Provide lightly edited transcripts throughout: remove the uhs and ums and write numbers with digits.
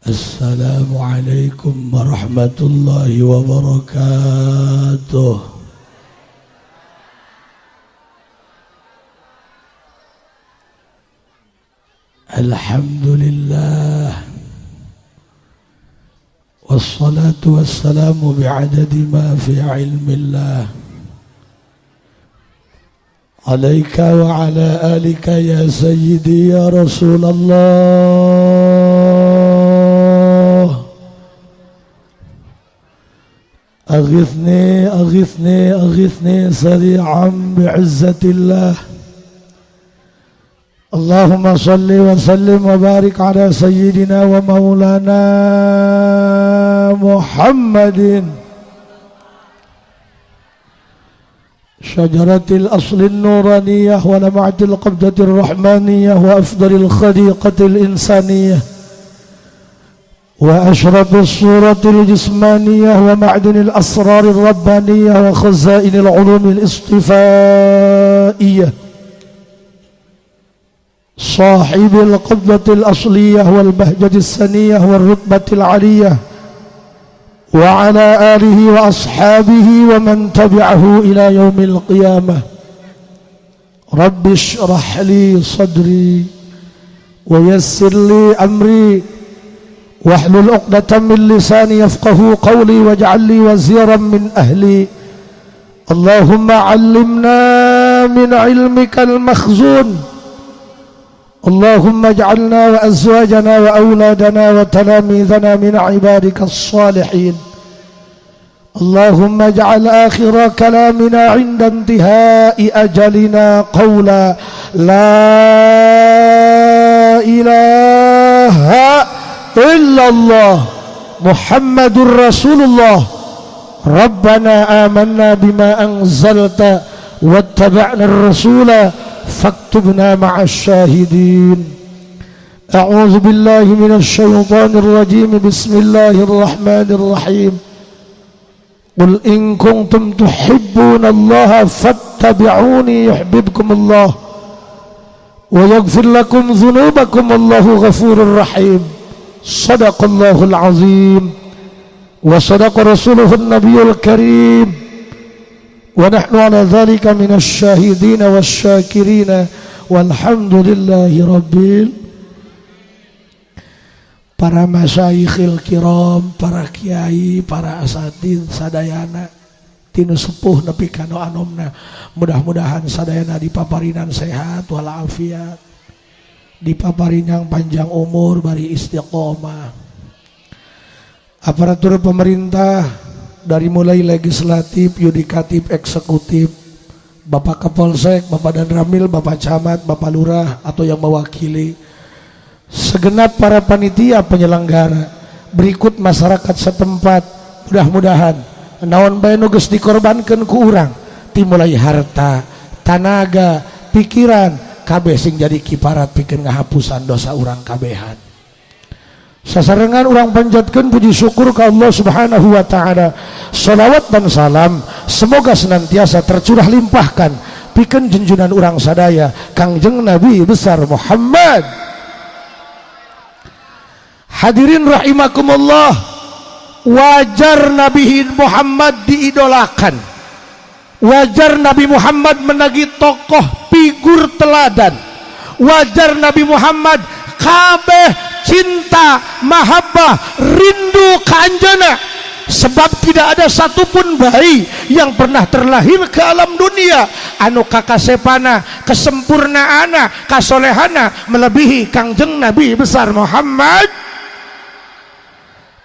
Assalamualaikum warahmatullahi wabarakatuh. Alhamdulillah, wassalatu wassalamu bi'adadi ma fi ilmillah alaika wa ala alika ya sayyidi ya Rasulullah. أغثني أغثني أغثني سريعا بعزة الله. اللهم صل وسلم وبارك على سيدنا ومولانا محمد شجرة الأصل النورانية ولمعة القبضة الرحمانية وأفضل الخليقة الإنسانية وأشرف الصورة الجسمانية ومعدن الأسرار الربانية وخزائن العلوم الاصطفائية صاحب القبضة الأصلية والبهجة السنية والرتبة العلية وعلى آله وأصحابه ومن تبعه إلى يوم القيامة. رب اشرح لي صدري ويسر لي أمري واحلل عقدة من لساني يفقه قولي واجعل لي وزيرا من أهلي. اللهم علمنا من علمك المخزون. اللهم اجعلنا وأزواجنا وأولادنا وتلاميذنا من عبادك الصالحين. اللهم اجعل آخر كلامنا عند انتهاء أجلنا قولا لا إله إلا الله محمد رسول الله. ربنا آمنا بما أنزلت واتبعنا الرسول فاكتبنا مع الشاهدين. أعوذ بالله من الشيطان الرجيم. بسم الله الرحمن الرحيم. قل إن كنتم تحبون الله فاتبعوني يحببكم الله ويغفر لكم ذنوبكم والله غفور رحيم. صدق الله العظيم وصدق رسوله النبي الكريم ونحن على ذلك من الشاهدين والشاكرين والحمد لله رب. Para masyayikhil kiram, para kiai, para asatid sadayana tinu sepuh nepi ka nu anomna, mudah-mudahan sadayana dipaparinan sehat walafiat, dipaparinan panjang umur bari istiqomah. Aparatur pemerintah dari mulai legislatif, yudikatif, eksekutif, Bapak Kapolsek, Bapak Danramil, Bapak Camat, Bapak Lurah atau yang mewakili, segenap para panitia penyelenggara, berikut masyarakat setempat, mudah-mudahan naon bae nu geus dikorbankeun ku urang, timulai harta, tanaga, pikiran, kabeh sing jadi kiparat pikeun ngahapusan dosa urang kabehan. Sasarengan urang panjatkeun puji syukur ka Allah Subhanahu wa taala. Salawat dan salam semoga senantiasa tercurah limpahkan pikeun junjunan urang sadaya Kangjeng Nabi besar Muhammad. Hadirin rahimakumullah, wajar Nabi Muhammad diidolakan. Wajar Nabi Muhammad menagi tokoh figur teladan. Wajar Nabi Muhammad kabeh cinta, mahabbah, rindu ka anjeunna. Sebab tidak ada satupun bayi yang pernah terlahir ke alam dunia anu kakasepana, kesempurnaana, kasolehana melebihi Kangjeng Nabi besar Muhammad.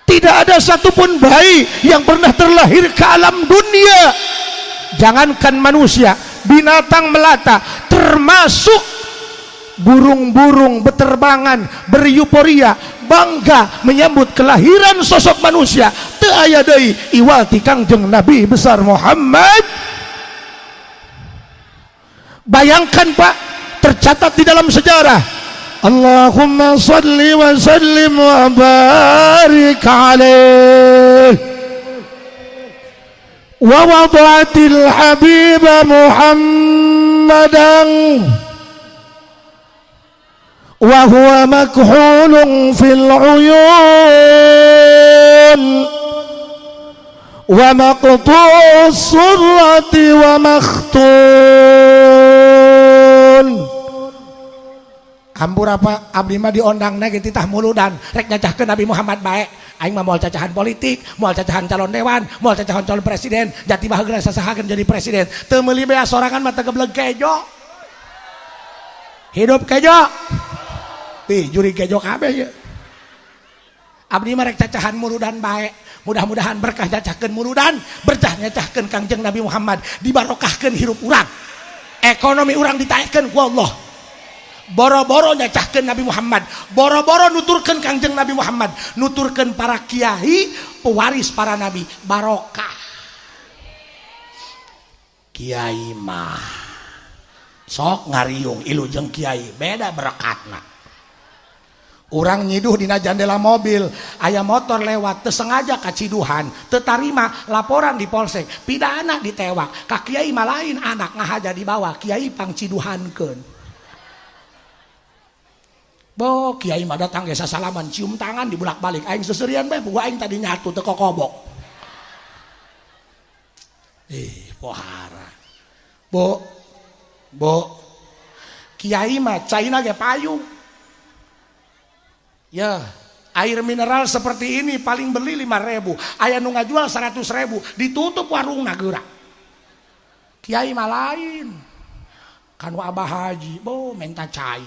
Tidak ada satupun bayi yang pernah terlahir ke alam dunia, jangankan manusia, binatang melata, termasuk burung-burung beterbangan, beryuporia, bangga menyambut kelahiran sosok manusia. Teu aya deui iwal ti Kangjeng Nabi besar Muhammad. Bayangkan Pak, tercatat di dalam sejarah. Allahumma salli wa sallim wa barik alaih wa wada'atil habiba Muhammadan wa huwa makhulun fil uyun. ومقطوع السرة ومختون. Ampura apa abdi mah diondangna ge titah muludan rek nyacahkeun Nabi Muhammad bae. Aing mah moal cacahan politik, moal cacahan calon dewan, moal cacahan calon presiden, jati baheula sasahakeun jadi presiden. Teu meuli bea sorangan mah teu gebleg kejo. Hidup kejo. Ih, juri kejo kabeh ye. Abdi mah rek cacahan muludan bae. Mudah-mudahan berkah cacahkeun muludan, berkah nyacahkeun Kangjeng Nabi Muhammad, dibarokahkeun hirup urang. Ekonomi urang ditaekkeun ku Allah. Boro-boro nyacahkeun Nabi Muhammad, boro-boro nuturkeun Kangjeng Nabi Muhammad, nuturkeun para kiai, pewaris para nabi, barokah. Kiai mah sok ngariung ilu jeung kiai, beda berkatna. Urang nyiduh dina jandela mobil, aya motor lewat, teu sengaja kaciduhan, teu tarima laporan di polsek, pidana ditewak, ka kiai mah lain anak ngahaja dibawa, kiai pangciduhankeun. Bo kiai mah datang ge sasalaman, cium tangan dibulak-balik, aing seserian bae, puguh aing tadi nyatu teu kokobok. Pohara. Bo, bo, kiai mah caina ge payung. Ya, air mineral seperti ini paling beli 5.000, aya nu ngajual 100.000, ditutup warungna geura. Kiai mah lain. Kanu abah haji, bo menta cai.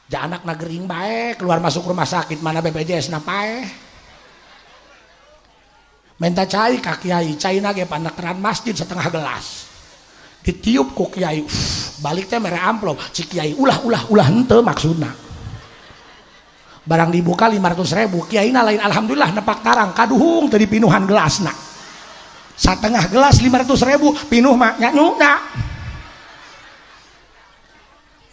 Ja anakna gering bae, keluar masuk rumah sakit mana BPJS na paeh. Menta cai ka kiai, caina ge panekeran masjid setengah gelas. Ditiup ku kiai, balik teh mere amplop, si kiai ulah ulah ulah henteu maksudna. Barang dibuka 500.000, kiaina lain alhamdulillah nepak tarang kaduhung teu dipinuhan gelasna. Satengah gelas 500.000, pinuh mah nyanyuna.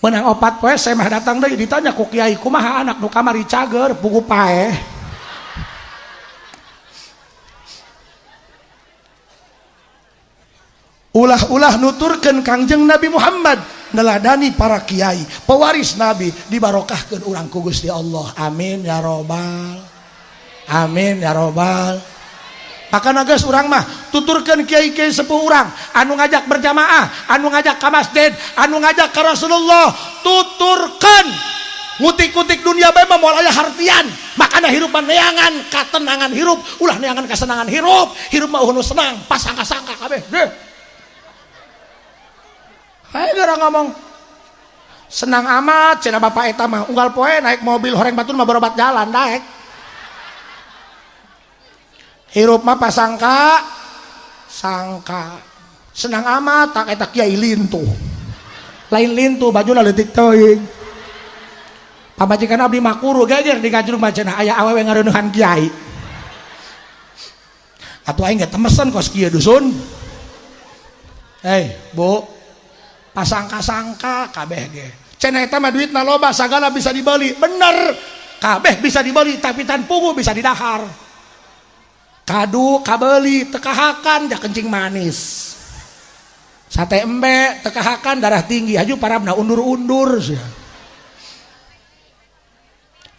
Menang 4 poe saya mah datang deui ditanya ku kiai kumaha anak nu kamari cager pugu paeh. Ulah-ulah nuturkeun Kangjeng Nabi Muhammad, neladani para kiai, pewaris nabi, dibarokahkeun urang ku Gusti Allah. Amin ya robbal. Amin ya robbal. Makana geus urang mah tuturkeun kiai-kiai sepuh urang anu ngajak berjamaah, anu ngajak ka masjid, anu ngajak ka Rasulullah, tuturkeun. Ngutik-ngutik dunia bae mah moal aya hartian. Makana hirup mah neangan katenangan hirup, ulah neangan kasenangan hirup. Hirup mah eueuh nu senang, pasangka-sangka kabeh. Deh. Hai gara ngomong senang amat cenah bapak eta mah unggal poe naik mobil horeng batur mah berobat jalan daek. Hirup mah pasangka sangka senang amat tak eta kiai lintuh. Lain lintuh bajuna leutik teuing. Pamajikan abdi mah kuru geger di kajurung mah cenah aya awewe ngareuneuhan kiai. Atuh aing ge temesen kos kieu dusun. Hei, Bu. Pasangka-sangka kabeh ge. Cenah eta mah duitna loba sagala bisa dibeli. Bener. Kabeh bisa dibeli tapi tan pugu bisa didahar. Kadu kabeli tekahakan ja kencing manis. Sate embe tekahakan darah tinggi haju parabna undur-undur sia.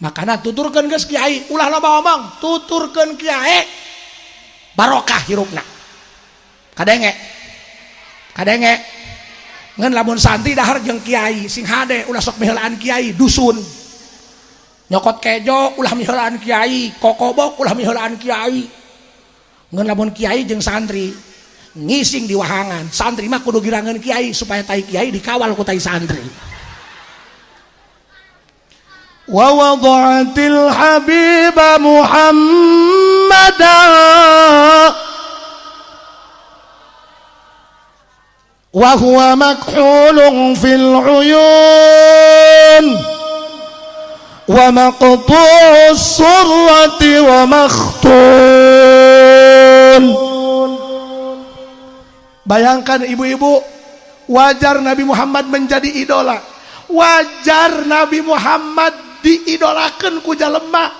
Makana tuturkeun geus kiai ulah loba omong, tuturkeun kiai barokah hirupna. Kadenge. Kadenge. Ngan lamun santri dahar jeung kiai sing hade ulah sok miheulaan kiai dusun. Nyokot kejo ulah miheulaan kiai, kokobok ulah miheulaan kiai. Ngan lamun kiai jeung santri ngising di wahangan, santri mah kudu girangeun kiai supaya tai kiai dikawal ku tai santri. Wa wada'atil habiba Muhammadan wa huwa makhulun fil uyun wa maqtu'us surrati wa makhtun. Bayangkan ibu-ibu, wajar Nabi Muhammad menjadi idola. Wajar Nabi Muhammad diidolakeun ku jalema.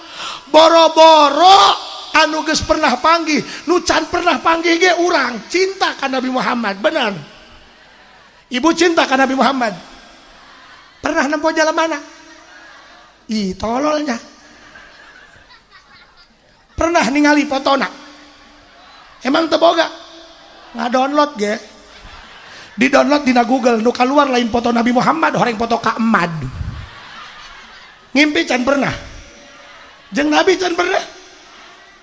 Boro-boro anu geus pernah panggih, nu can pernah panggih ge urang cinta ka Nabi Muhammad, bener. Ibu cinta ka Nabi Muhammad. Pernah nempo jalan mana? Ih, tololnya. Pernah ningali fotona? Emang teu boga? Ngadownload ge. Di-download dina Google nu kaluar lain foto Nabi Muhammad, horeng foto Ka Emad. Ngimpi can pernah? Jeung Nabi can pernah?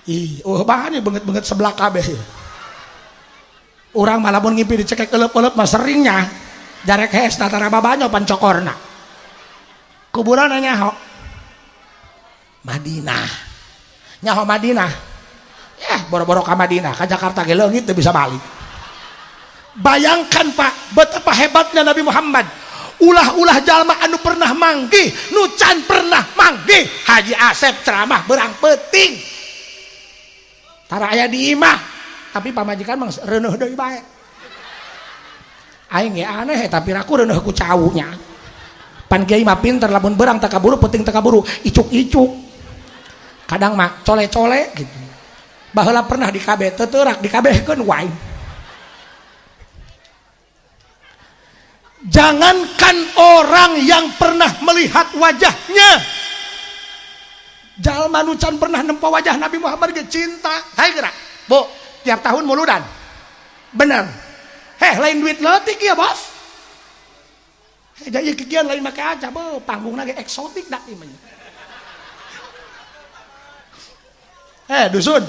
Ih, oh bahannya banget-banget sebelah kabeh. Urang malah mun ngimpi dicekek eleup-eleup mah seringnya jarek hes tara babanyo pancokorna. Kuburan nyaho Madinah. Nyaho Madinah. Ya, boro-boro ka Madinah, ka Jakarta ge leungit teu bisa balik. Bayangkan Pak, betapa hebatnya Nabi Muhammad. Ulah-ulah jalma anu pernah manggih, nu can pernah manggih. Haji Asep ceramah berang peuting. Tara aya di imah, tapi pamajikan mah reuneuh deui bae. Aing ge aneh tapi raku reuneuh ku caunya. Pan kiai mah pinter lamun berang teu kaburu, peuting teu kaburu, icuk-icuk. Kadang mah cole-cole gitu. Baheula pernah di KB teu teurak dikabehkeun wae. Jangankan orang yang pernah melihat wajahnya, jalma nu can pernah nempo wajah Nabi Muhammad ge cinta. Hai gerak, Bu, tiap tahun muludan. Bener. Heh, lain duit leutik ya, Bos. Heh, jadi kikian lain make aja, be, panggungna ge eksotik dak ieu mah. Heh, dusun.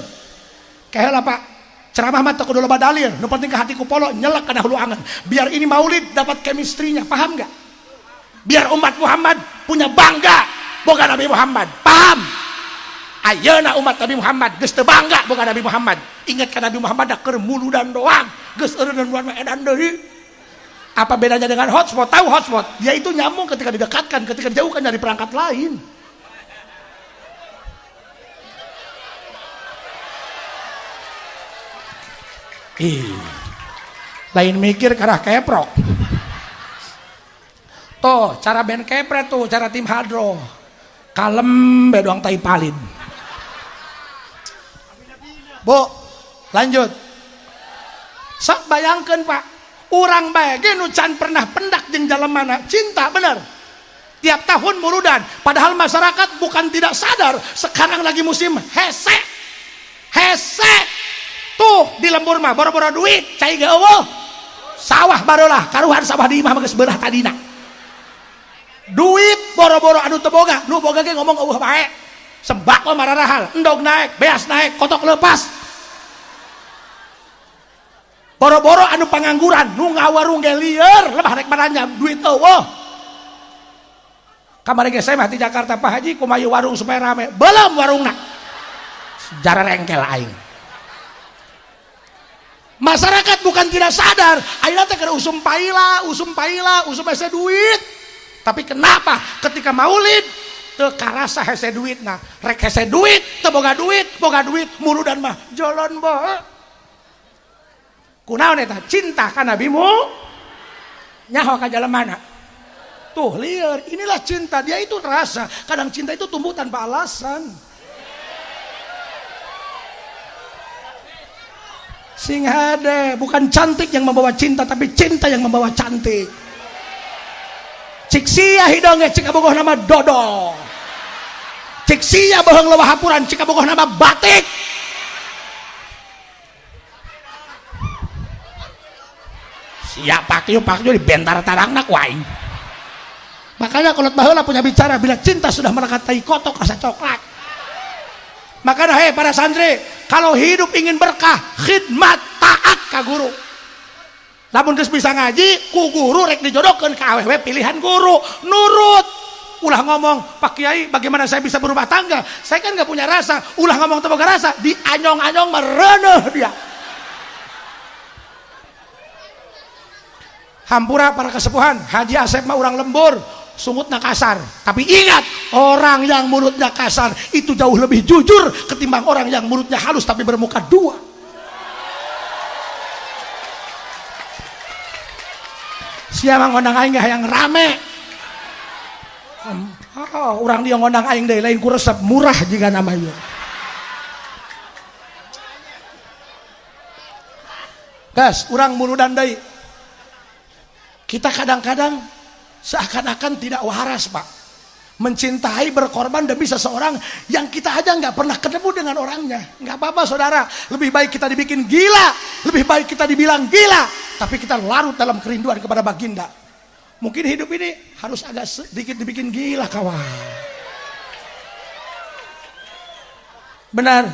Keheula, Pak. Ceramah mah teu kudu loba dalil, nu penting ke hatiku polo nyelek kana hulu angan. Biar ini maulid dapat chemistry-nya, paham enggak? Biar umat Muhammad punya bangga boga Nabi Muhammad, paham? Ayeuna umat Nabi Muhammad geus teu bangga boga Nabi Muhammad. Ingat ka Nabi Muhammad da keur muludan doang, geus eureun mah edan deui. Apa bedanya dengan hotspot? Tahu hotspot? Dia itu nyambung ketika didekatkan, ketika dijauhkan dari perangkat lain. Ih, lain mikir karena keprok. Tuh, cara band kepret tuh, cara tim hadro. Kalem bedoang tai palin. Bu, lanjut. Sok bayangkeun Pak, urang bae ge nu can pernah pendak jeung jalemana, cinta bener. Tiap tahun muludan, padahal masyarakat bukan tidak sadar, sekarang lagi musim hese. Hese. Tuh di lembur mah boro-boro duit, cai ge eueuh. Sawah barolah, karuhan sawah di imah mah geus beurah tadina. Duit boro-boro anu teu boga, nu boga ge ngomong eueuh bae. Sembako mararahal, endog naik, beas naik, kotok lepas. Boro-boro anu pangangguran, nu ngawarung ge lieur, lebah rek baranja duit eueuh. Kamari ge saya mah di Jakarta Pak Haji kumaha warung supaya rame, belum warungna. Sejarah rengkel aing. Masyarakat bukan tidak sadar, ayeuna teh keur usum paila, usum paila, usum hese duit. Tapi kenapa ketika maulid teu karasa hese duitna, rek hese duit, teu boga duit, boga duit muludan mah jolon bae. Kunaon eta? Cinta ka Nabimu nyaho ka jalemana. Tuh lieur, inilah cinta, dia itu rasa. Kadang cinta itu tumbuh tanpa alasan. Sing hade, bukan cantik yang membawa cinta, tapi cinta yang membawa cantik. Cik sia hidungnya, cik abogoh nama dodo. Cik sia bohong lewah hapuran, cik abogoh nama batik. Siapa pakyu pakyu di bentar tarangna ku aing. Makanya kalau baheula punya bicara bila cinta sudah melekat tai kotok rasa coklat. Makanya hei para santri, kalau hidup ingin berkah, khidmat taat ka guru. Lamun geus bisa ngaji, ku guru rek dijodohkeun ka awewe pilihan guru, nurut. Ulah ngomong, Pak Kiai, bagaimana saya bisa berumah tangga? Saya kan nggak punya rasa. Ulah ngomong teu boga rasa, dianyong-anyong mereneuh dia. Hampura para kesepuhan, Haji Asep mah urang lembur, sungutna kasar. Tapi ingat, orang yang mulutnya kasar itu jauh lebih jujur ketimbang orang yang mulutnya halus tapi bermuka dua. Siapa ngondang aing yang rame? Oh, orang dia ngondang aing deui lain ku resep murah jika namanya. Gas, urang muludan deui. Kita kadang-kadang seakan-akan tidak waras, Pak. Mencintai, berkorban demi seseorang yang kita aja nggak pernah ketemu dengan orangnya. Nggak apa-apa saudara, lebih baik kita dibikin gila, lebih baik kita dibilang gila, tapi kita larut dalam kerinduan kepada baginda. Mungkin hidup ini harus agak sedikit dibikin gila kawan. Benar.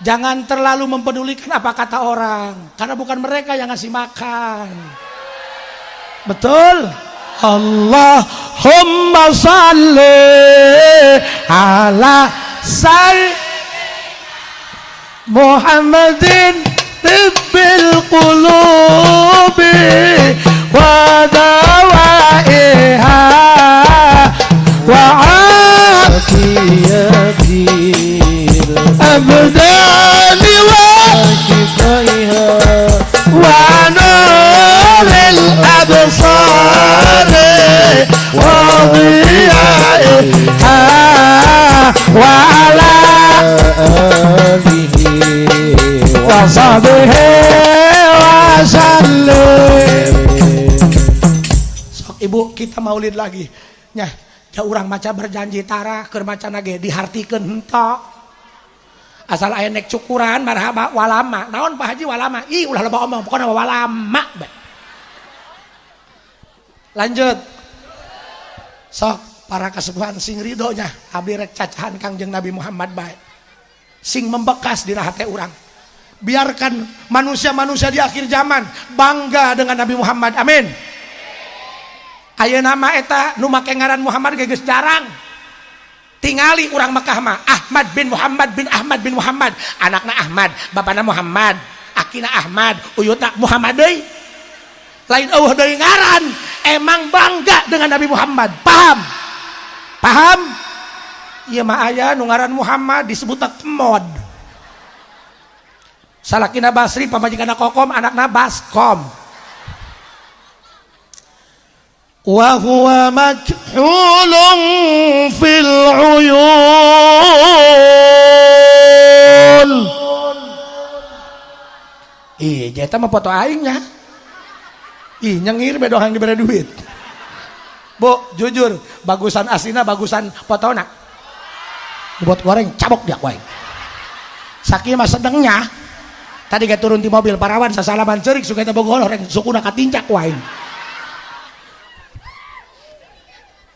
Jangan terlalu mempedulikan apa kata orang, karena bukan mereka yang ngasih makan. Betul? Allahumma salli ala sayyidina Muhammadin tibbil qulubi wa dawaiha wa afiyatil abdani wa shifaiha wa nuril absar wa dhiyaiha wa ala alihi wa sahbihi wa sallim. Sok ibu kita maulid lagi nyah, ja urang maca berjanji tara keur maca ge dihartikeun henteu. Asal aya nek cukuran marhaba walama. Naon Pak Haji walama? Ih ulah loba omong pokona walama bae. Lanjut. Sok para kasepuhan sing ridhonya abdi rek cacahan Kangjeng Nabi Muhammad bae. Sing membekas dina hate urang. Biarkan manusia-manusia di akhir zaman bangga dengan Nabi Muhammad. Amin. Ayeuna mah eta nu make ngaran Muhammad ge geus jarang. Tingali urang Mekah mah Ahmad bin Muhammad bin Ahmad bin Muhammad, anakna Ahmad, bapana Muhammad, akina Ahmad, uyutna Muhammad deui. Lain eueuh deui ngaran, emang bangga dengan Nabi Muhammad. Paham? Paham? Ieu mah aya nu ngaran Muhammad disebutna kemod. Salakina Basri, pamajikanna Kokom, anakna Baskom. Wa huwa makhulun fil uyun. Ih, jeta mah foto aingnya. Ih, nyengir bedo hayang dibere duit. Bu, jujur, bagusan aslina, bagusan fotona. Dibuat goreng, cabok dia wae. Sakieu mah sedengnya. Tadi ge turun di mobil parawan sasalaman ceurik suka eta bogoh horeng sukuna katincak wae.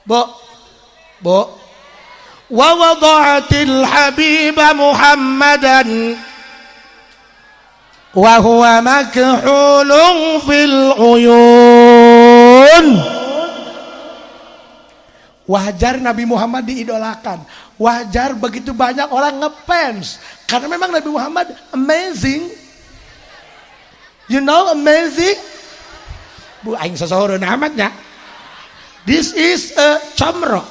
Bu, bu, wa wada'atil habiba Muhammadan wa huwa makhulun fil uyun. Wajar Nabi Muhammad diidolakan, wajar begitu banyak orang ngefans, karena memang Nabi Muhammad amazing. You know amazing? Bu, aing sasahoreun amatnya. This is a comro.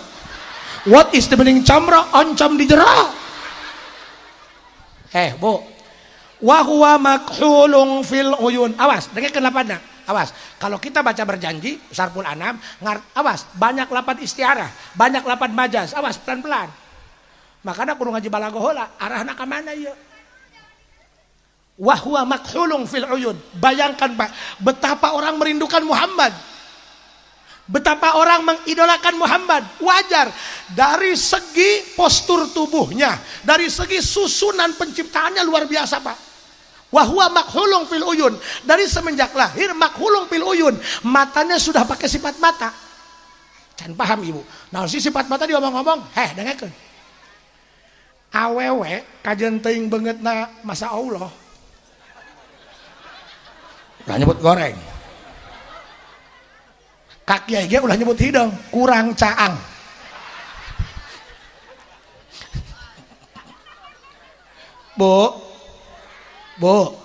What is the meaning comro? Oncom di jero. Bu. Wa huwa makhulun fil uyun. Awas, dengarkeun lapadna. Awas. Kalau kita baca berjanji, Sarful Anam, awas, banyak lapad istiarah, banyak lapad majaz. Awas pelan-pelan. Makanya kudu ngaji balago heula, arahna ka mana ieu? Wa huwa makhulun fil uyun. Bayangkan Pak, betapa orang merindukan Muhammad. Betapa orang mengidolakan Muhammad. Wajar. Dari segi postur tubuhnya, dari segi susunan penciptaannya luar biasa Pak. Wahwa makhulung fil uyun. Dari semenjak lahir makhulung fil uyun. Matanya sudah pakai sifat mata. Can paham ibu. Nah si sifat mata diomong-ngomong, heh dengekeun. Awewe kajen teuing beungeutna masa Allah. Ulah nyebut goreng. Kaki ge ulah nyebut hidung, kurang caang. Bu, bu.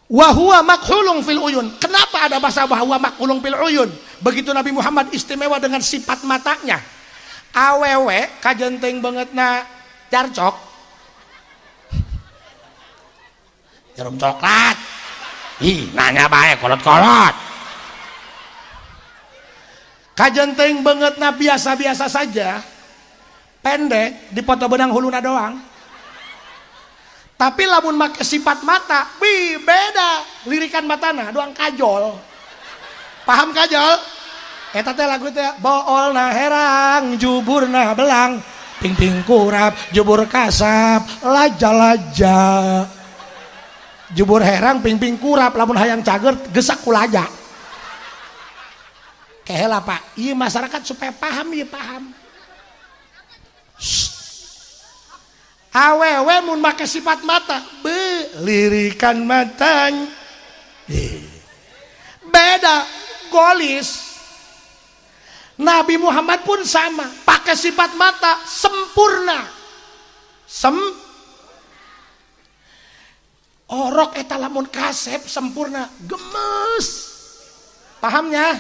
Wa huwa makhulung fil uyun. Kenapa ada bahasa wa huwa makhulung fil uyun? Begitu Nabi Muhammad istimewa dengan sifat matanya. Awewe kajenting bangetna carcok. Jarum coklat. Ih, nanya bae kolot-kolot. Kajenting bangetna biasa-biasa saja. Pendek, dipoto benang huluna doang. Tapi lamun make sifat mata, wih beda lirikan matana, doang kajol. Paham kajol? Eta teh lagu teh boolna herang juburna belang pingping kurap jubur kasap laja-laja. Jubur herang pingping kurap lamun hayang cager gesak ku laja. Kehela Pak, ieu masyarakat supaya paham ieu paham. Awewe mun make sifat mata, be lirikan matanya. Beda golis. Nabi Muhammad pun sama, pakai sifat mata sempurna. Orok eta lamun kasep sempurna, gemes. Pahamnya?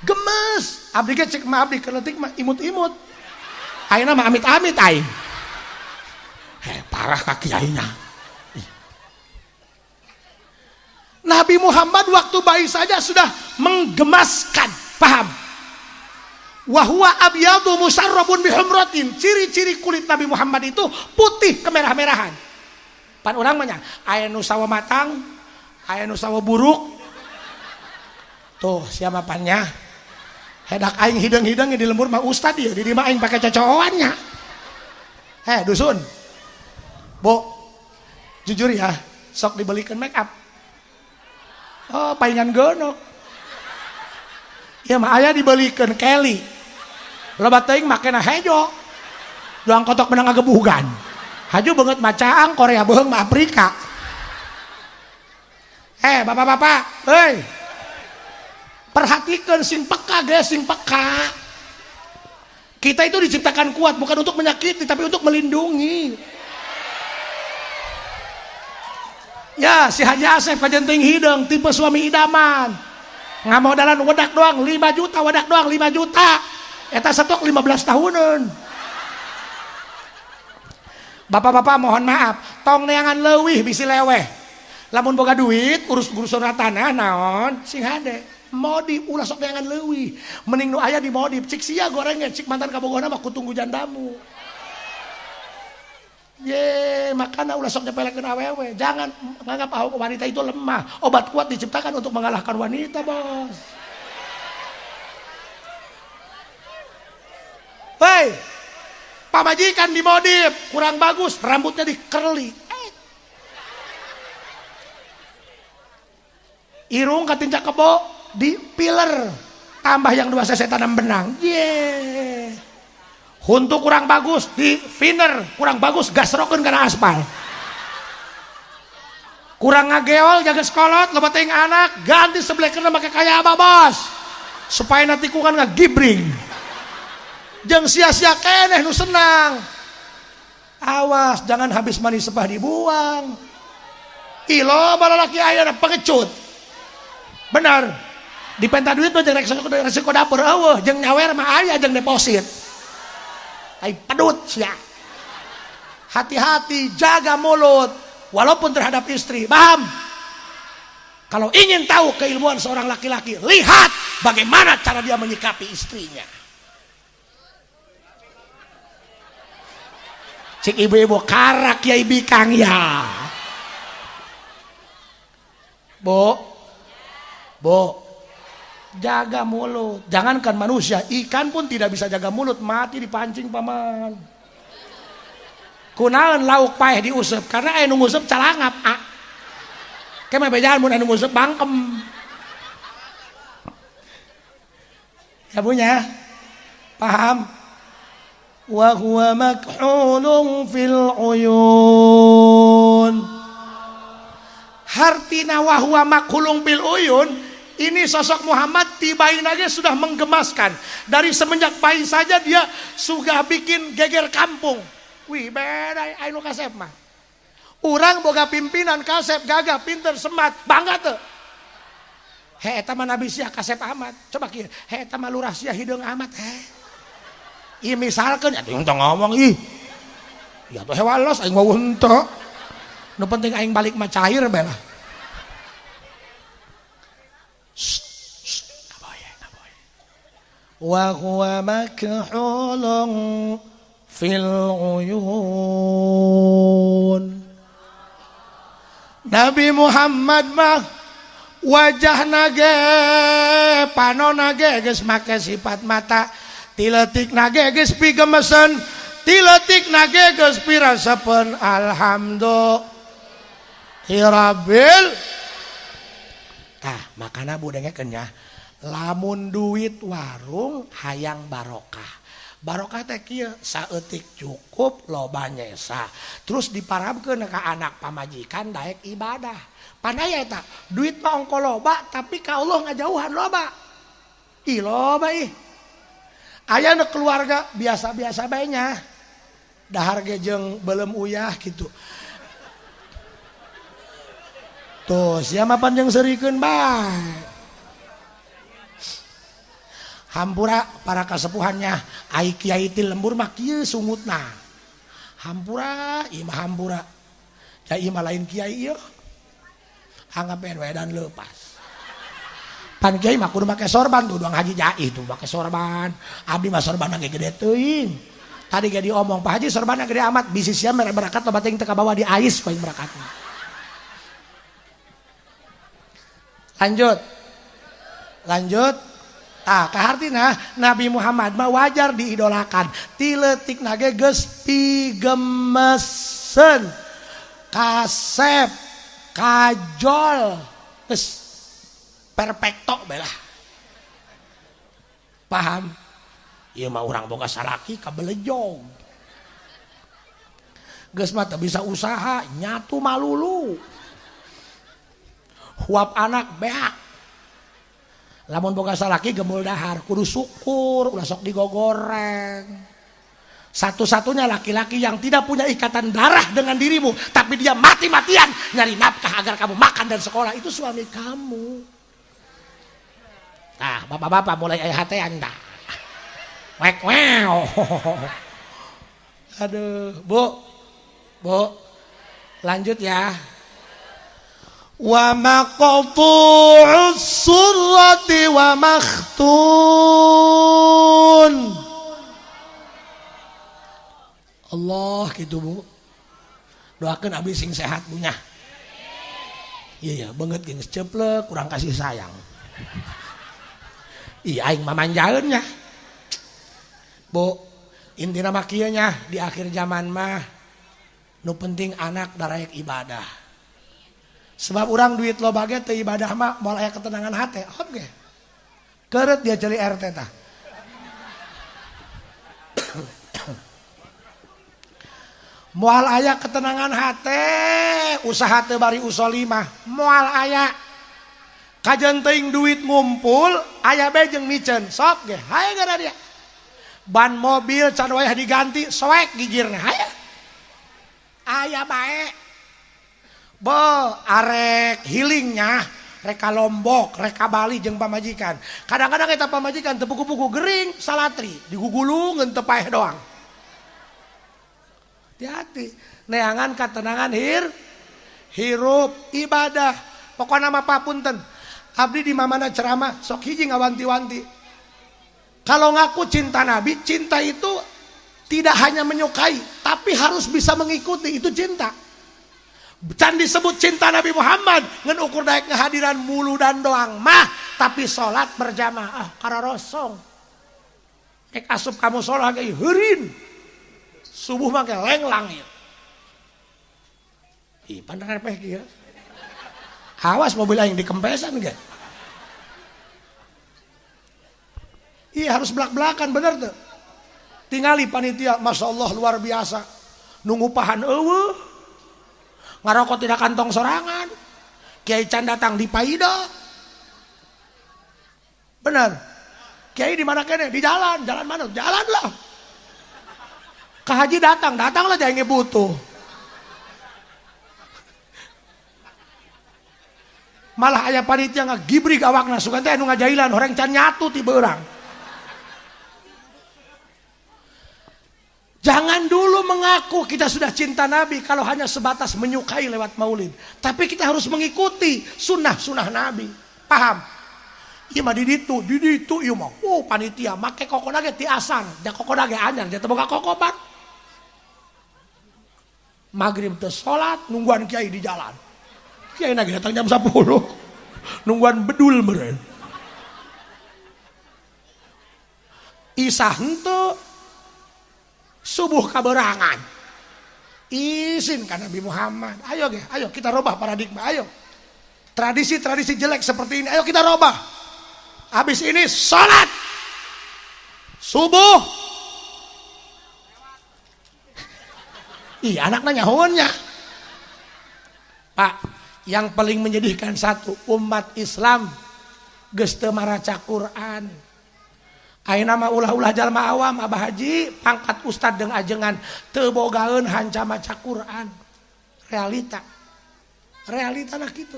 Gemes. Abdi ge cek mah abdi keletik mah imut-imut. Ayeuna mah amit-amit aing. Parah ka kiainya. Nabi Muhammad waktu bayi saja sudah menggemaskan, paham? Wahwa abyadu musarrabun bihumratin. Ciri-ciri kulit Nabi Muhammad itu putih kemerah-merahan. Pan urang mah nya aya nu sawo matang, aya nu sawo buruk. Tuh siapa pannya? Hedak aing hideung-hideung di lembur mah ustad ieu, di dieu mah aing pake cocoan nya. Dusun. Bu, jujur ya, sok dibelikan make up. Oh, palingan gonok. Ya mah aya dibelikan Kelly. Loba teuing makena hejo. Doang kotok menang ngagebugan. Haju beungeut macaang Korea beuheung mah Afrika. Bapak-bapak, hei. Perhatikan sing peka ge, sing peka. Kita itu diciptakan kuat bukan untuk menyakiti tapi untuk melindungi. Ya, si Haji Asep kajenting hideung tipe suami idaman. Ngamodalan wedak doang 5 juta, wedak doang 5 juta. Eta stok 15 tahunan. Bapak-bapak mohon maaf, tong neangan leuwih bisi leweh. Lamun boga duit urus urusan tanah naon sing hade. Modip ulah sok neangan leuwih. Mending nu aya di modip, cik sia gorengnya, cik mantan kabogohna mah kutunggu jandamu. Ye, makana ulah sok nyepelekeun awewe. Jangan menganggap wanita itu lemah. Obat kuat diciptakan untuk mengalahkan wanita, bos. Hei, pamajikan dimodif, kurang bagus, rambutnya dikerli. Irung katincak kebo di piler, tambah yang 2 cc tanam benang. Ye. Huntu kurang bagus di thinner, kurang bagus gasrokeun kana aspal. Kurang ngageol jaga sekolot, loba teuing anak, ganti seblekeunna make kaya apa, bos? Supaya nanti tikungan ngagibring. Jeung sia-sia keneh nu senang. Awas jangan habis manis sepah dibuang. Ih loba lalaki ayeuna pengecut. Benar. Dipenta duit mah jeung resiko dapur eueuh, jeung nyawer mah aya jeung deposit. Ai pedut sia. Hati-hati, jaga mulut walaupun terhadap istri. Paham? Kalau ingin tahu keilmuan seorang laki-laki, lihat bagaimana cara dia menyikapi istrinya. Cik ibu-ibu karak kiai bikang ya. Bu, bu, jaga mulut. Jangankan manusia, ikan pun tidak bisa jaga mulut, mati dipancing paman. Kunaon lauk paeh diuseup karena aya nu nguseup calangap ah. Ke mah bejaan mun anu nguseup bangkem. Ya punya. Paham? Wa huwa makhulun fil uyun. Hartina wa huwa makhulun fil uyun. Ini sosok Muhammad tibain aja sudah menggemaskan. Dari semenjak bayi saja dia sudah bikin geger kampung. Wih, beda anu kasep mah. Urang boga pimpinan kasep gagah pinter semat bangga teu. He eta mah nabi sia kasep amat. Coba kieu, he eta mah lurah sia hideung amat he. Ieu misalkeun atuh tong ngomong ih. Ya tuh hewalos aing wawuh henteu. Nu penting aing balik mah cair bae lah. Wa huwa makhulun fil uyun. Nabi Muhammad mah Wajah nage panon nage geus make sifat mata. Tiletik nage geus pigemesen, tiletik nage geus pirasepen. Alhamdulillahirabbil. Tah, makana bu dengekeun nya. Lamun duit warung hayang barokah. Barokah teh kieu, saeutik cukup loba nyesa. Terus diparabkeun ka anak pamajikan daek ibadah. Pandaya eta, duit mah ongko loba tapi ka Allah ngajauhan loba. Ih loba ih. Aya nu keluarga biasa-biasa bae nya. Dahar ge jeung beuleum uyah kitu. Tuh, sia mah pan jeung seurikeun bae. Hampura para kasepuhannya, ai kiai ti lembur mah kieu sungutna. Hampura, ieu mah hampura. Da ieu mah lain kiai ieu. Anggap we dan lepas. Pan kiai mah kudu make sorban tuh, duang haji jaih tuh make sorban. Abdi mah sorbanna ge gede teuing. Tadi ge diomong, Pak Haji sorbanna gede amat, bisi sia mere berakat loba teuing teu kabawa di ais ku aing berakatna. Lanjut. Lanjut. Ah, kahartina Nabi Muhammad mah wajar diidolakan. Tiletik nage geus pigemesen. Kasep, kajol, geus perfecto belah. Paham? Ieu mah urang boga salaki kabelejong. Geus mah teu bisa usaha, nyatu malulu. Huap anak beak. Lamun boga salaki gemul dahar, kudu syukur, ulah sok digogoreng. Satu-satunya laki-laki yang tidak punya ikatan darah dengan dirimu, tapi dia mati-matian nyari nafkah agar kamu makan dan sekolah, itu suami kamu. Nah, bapak-bapak mulai aya hatean dah. Wek wow. Aduh, Bu. Bu. Lanjut ya. Wa maqtu'us surrati wa makhtun. Allah gitu Bu. Doakeun abdi sing sehat bu nya. Iya ya, banget geus ceplek kurang kasih sayang. Iya aing mah manjaeun nya. Bu, intina mah kieu nya di akhir zaman mah nu penting anak daraek ibadah. Sebab orang duit loba ge teu ibadah mah moal aya ketenangan hate. Hot ge. Keureut dia ceuli RT tah. Moal aya ketenangan hate, usaha teu bari usolimah, moal aya. Kajeun teuing duit ngumpul, aya bae jeung miceun. Sok ge, haye gara dia. Ban mobil can wayah diganti, soek gigirna, haye. Aya bae. Bo arek healingnya reka Lombok, reka Bali jeung pamajikan. Kadang-kadang eta pamajikan teu buku-buku gering salatri, digugulungeun teu paeh doang. Hati-hati, neangan katenangan hirup ibadah. Pokona mah papunten. Abdi di mamana ceramah sok hiji ngawanti-wanti. Kalau ngaku cinta Nabi, cinta itu tidak hanya menyukai, tapi harus bisa mengikuti, itu cinta. Can disebut cinta Nabi Muhammad ngan ukur daek ngehadiran muludan doang mah, tapi salat berjamaah kararosong. Rek asup kamu sholat ge heurin. Subuh mah ge lenglang ieu. Ih pan repeh kieu. Awas mobil aing dikempesan ge. Iya harus belak-belakan bener tuh. Tingali panitia, Masya Allah luar biasa. Nunggu pahan eueuh. Ngarokok tidak kantong sorangan. Kiai can datang di Paida. Benar. Kiai di mana kene? Di jalan. Jalan mana? Jalan lah. Ke haji datang, datanglah jangan butuh. Malah aya panitia ngagibrik awakna sugan teh anu ngajailan horeng can nyatu ti beurang. Jangan dulu mengaku kita sudah cinta Nabi kalau hanya sebatas menyukai lewat maulid. Tapi kita harus mengikuti sunnah-sunnah Nabi. Paham? Ieu mah di ditu ieu mah. Oh panitia make kokona ge ti asar, da kokona ge anyar, da teu boga kokoban. Maghrib teu salat nungguan kiai di jalan. Kiai lagi datang jam 10. Nungguan bedul meureun. Isah henteu subuh kaberangan. Izin ka Nabi Muhammad. Ayo ge, ayo kita robah paradigma, ayo. Tradisi-tradisi jelek seperti ini ayo kita robah. Habis ini salat subuh. Ih, anak nanya nyahoannya. Pak, yang paling menyedihkan satu, umat Islam geus teu maraca Quran. Ayeuna mah ulah-ulah jalma awam Abah Haji pangkat ustad jeung ajengan teu bogaeun hanca maca Quran. Realita. Realitana kitu.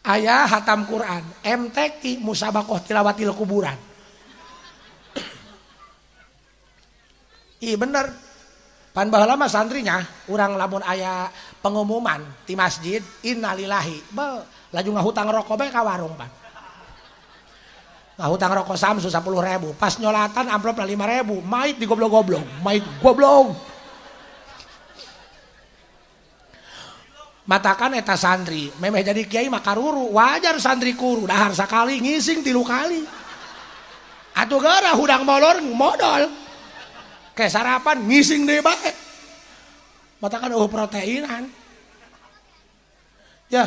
Aya hatam Quran, MTQ musabakoh tilawatil kuburan. Ih bener. Pan baheula mah santrinya urang lamun aya pengumuman di masjid innalillahi. Be, laju ngahutang rokok bae ka warung pan. Ngahutang rokok Samsu 10.000, pas nyolatan amplopna 5.000, mait di goblok-goblok, mait goblok. Matakan eta santri, memeh jadi kiai mah karuru, wajar santri kuru, dahar sakali ngising 3 kali. Atuh geura hudang molor modal. Kayak sarapan ngising deui bae. Matakan eueuh proteinan. Ya,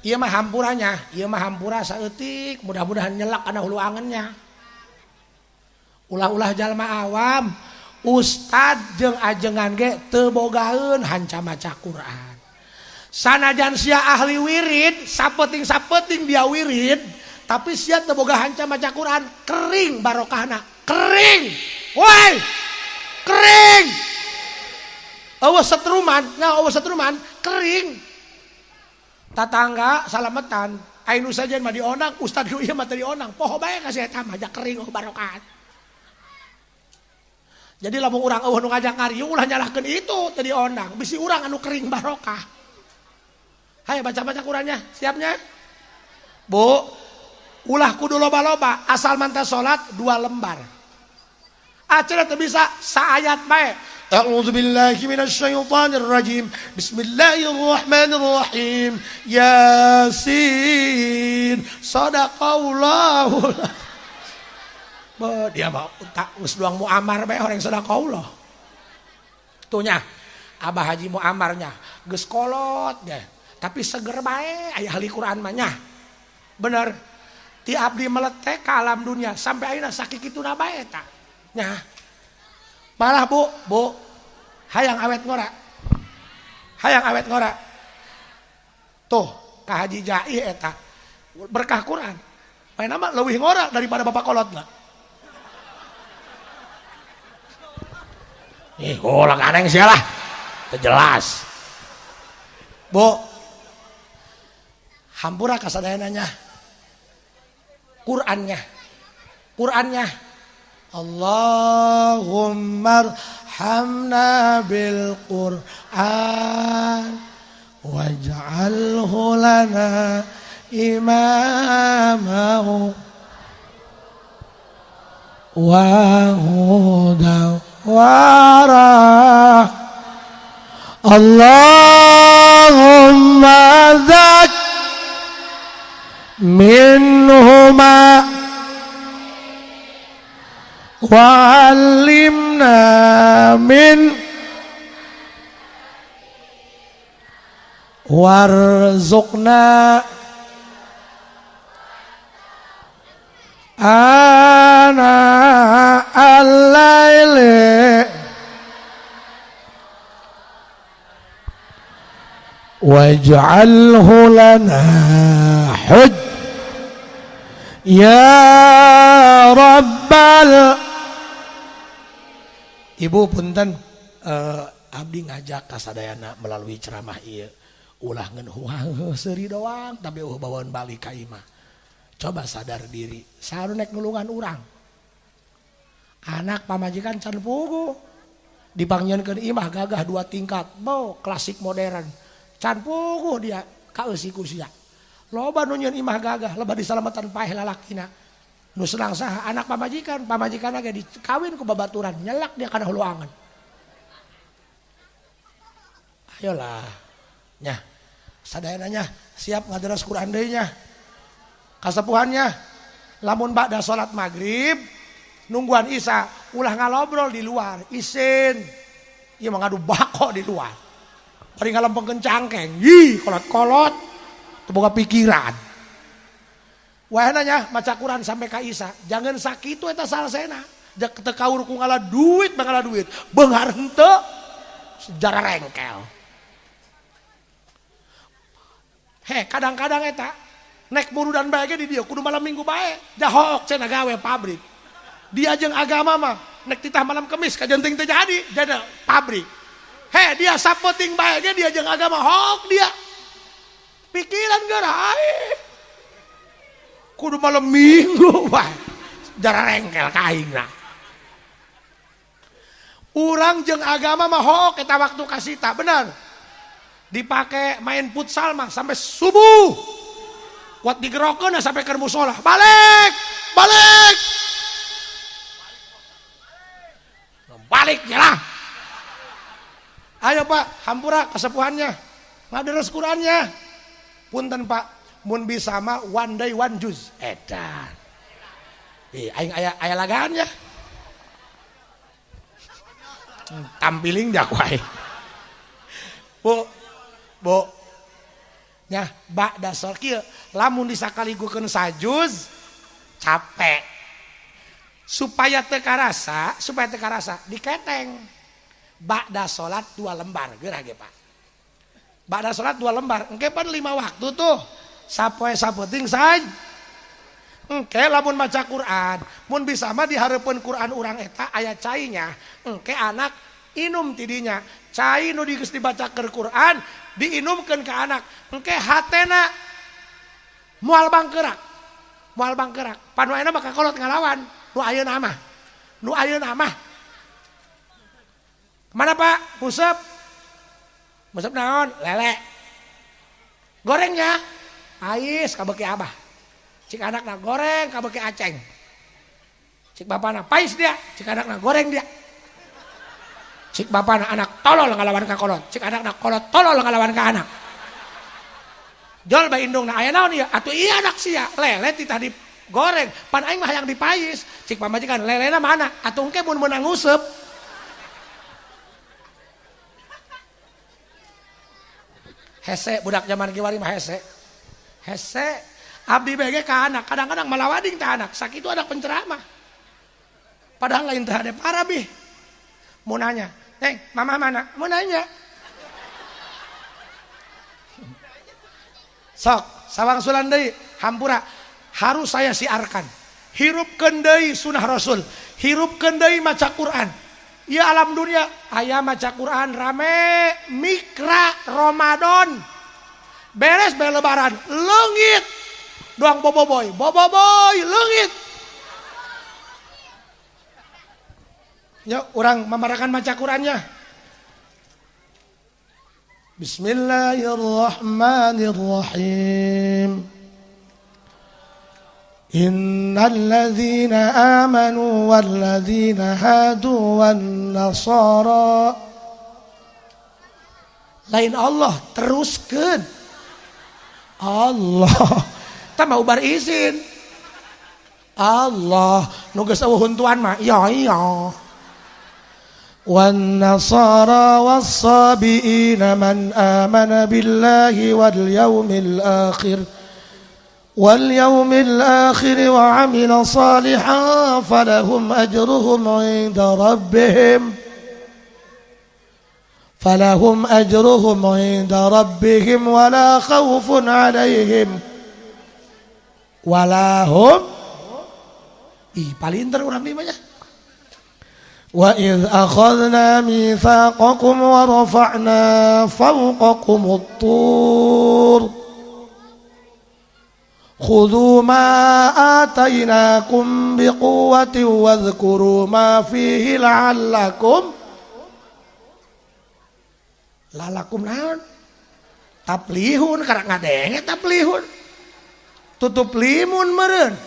ieu mah hampuranya, ieu mah hampura saeutik, mudah-mudahan nyelak kana hulu angennya. Ulah-ulah jalma awam, ustad jeung ajengan ge teu bogaeun hanca maca Quran. Sanajan sia ahli wirid, sapeting-sapeting dia wirid, tapi sia teu boga hanca maca Quran, kering barokahna, kering. Woi! Kering. Eueuh setruman, nya eueuh setruman, kering. Tatangga salametan, ai nu sajen mah dionang, ustad nu ieu mah teu dionang, poho bae ka si eta mah ja kering eueuh barokah. Jadi lamun urang eueuh nu ngajak ngariung ulah nyalahkeun itu teu dionang, bisi urang anu kering barokah. Hai baca-baca Qurannya, siapnya? Bu, ulah kudu loba-loba, asal mantap salat 2 lembar. Acara teu bisa saayat bae. A'udzubillahi minasyaitonirrajim. Bismillahirrahmanirrahim. Yasin. Sadaqallahu. Be, dia mah tak geus doang Muammar bae orang sadaqallah. Tuh nya, Abah Haji Muammarnya geus kolot deh. Tapi seger bae aya ahli Quran mah nya. Bener. Ti abdi meletek ka alam dunia sampai ayeuna sakikituna bae eta. Nya. Malah Bu, Bu, hayang awet ngora. Hayang awet ngora. Tuh, ka Haji Jai eta berkah Quran. Main mah leuwih ngora daripada bapak kolotna. Ih, ulah aneh sia lah. Teu jelas. Bu, hampura kasadayananya. Qurannya. Qurannya. Allahumma arhamna bil Qur'an waj'alhu lana imamahu wa huda wa rahmah. Allahumma dzak minhuma wa'allimna min warzuqna ana al-laili waj'alhu lana hujj ya rabbal. Ibu punten, abdi ngajak kasadayana melalui ceramah ieu ulah ngeun seuri doang tapi eueuh bawaeun balik ka imah. Coba sadar diri, saha nek nulungan urang. Anak pamajikan can puguh dipanggieunkeun imah gagah 2 tingkat, bo klasik modern. Can puguh dia kaeusi ku sia. Loba nu nyieun imah gagah, loba disalamatan paeh lalakina. Nu senang saha anak pamajikan, pamajikanna ge dikawin ku babaturan, nyelak dia kana hulu angen. Ayolah. Nya. Sadayananya siap ngadaras Quran deui nya. Kasepuhannya lamun ba'da salat maghrib nungguan isya ulah ngalobrol di luar, isin. Ieu mah ngadu bako di luar. Bari ngalempengkeun cangkeng, ih kolot-kolot teu boga pikiran. Wahana nya maca Quran sampai ka isya, jangan sakitu eta salsena. Teu kaur ku ngala duit, ngala duit, beunghar henteu sejarah rengkel. He, kadang-kadang eta nek murudan bae ge di dieu kudu malam minggu bae, jahok cenah gawe pabrik. Dia jeung agama mah nek titah malam kemis kajenting teu jadi, jadi pabrik. He, dia sapeting bae ge dia jeung agama hok dia. Pikiran geura kudu malam minggu bae. Jara rengkel ka aingna. Urang jeung agama mah hok eta waktu kasita, bener. Dipake main futsal mah sampai subuh. Kuat digerokeun sampai ke musola. Balik, balik. Balik lah. Ayo Pak, hampura kesepuhannya. Ngaderes Qurannya. Punten Pak, mun bisa mah one day one juz. Edan. Ih, aing aya lagaannya. Tampiling dah ku aing. Bu, bu. Nya ba'da sholat kieu lamun disakaligukeun sajuz capek. Supaya teu karasa, diketeng. Ba'da sholat 2 lembar geurah ge Pak. Ba'da sholat 2 lembar, engke pan 5 waktu tuh. Sapoe sapenting saj. Engke lamun maca Quran, mun bisa mah dihareupeun Quran urang eta aya cainya, engke anak inum tidinya. Cai nu geus dibacakeun Quran diinumkeun ka anak, engke hatena moal bangkerak. Moal bangkerak. Pan nu ayeuna mah kakolot ngalawan, nu ayeuna mah. Nu ayeuna mah. Kemana Pak? Nguseup. Nguseup naon? Lele. Gorengnya ais ka beuki abah. Cik anakna goreng ka beuki aceng. Cik bapana pais dia, cik anakna goreng dia. Cik bapana anak tolol ngalawan ka kolot, cik anakna kolot tolol ngalawan ka anak. Jol bae indungna aya naon ieu? Atuh ieu anak sia, lele ti tadi goreng, pan aing mah hayang dipais. Cik pamajikan lelena mana? Atuh engke mun meunang nguseup. Hese budak zaman kiwari mah hese. Hese abdi bege ka anak, kadang-kadang malawading ka anak, sakitu anak penceramah. Padahal lain teh ade parabih. Mau nanya, "Neng, mama mana?" Mau nanya. Sok, sawang sulan deui, hampura harus saya siarkan. Hirupkeun deui sunah Rasul, hirupkeun deui maca Quran. Ieu alam dunia aya maca Quran rame mikra Ramadan. Beres bae lebaran, leungit. Doang boboiboy, boboiboy leungit. Ya, urang mamarakan maca Qurannya. Bismillahirrahmanirrahim. Innal ladzina amanu wal ladzina hadu wan nasara. Lain Allah teruskeun. Allah tambah ubar izin. Allah nu geus eueuh huntuan mah iya iya. Wan nasara was sabiina man amana billahi wal yaumil akhir wal yaumil akhir wa amila salihan falahum ajruhum 'inda rabbihim falahum ajruhum 'inda rabbihim wala khaufun 'alaihim walahum. Ih palinter urang di mah. Wa idh akhadna mitsaqakum wa rafa'na fawqakum at-tur khudhu ma atainakum biquwwatin wadhkuru ma fihi la'allakum lalakum naon taplihun karak ngadenge taplihun tutup limun meureun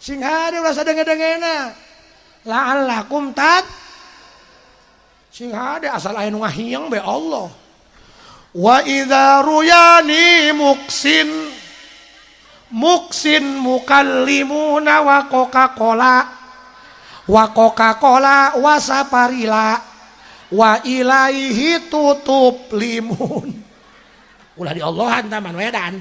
sing hade ulah sadenge-dengena la'allakum tat sing hade asal aya nu ngahieng be Allah. Wa idza ruyani muksin Muksin mukallimuna wa Coca-Cola wa Coca-Cola wa saparila wa ilaihi tutup limun. Ulah di Allahan taman wedan.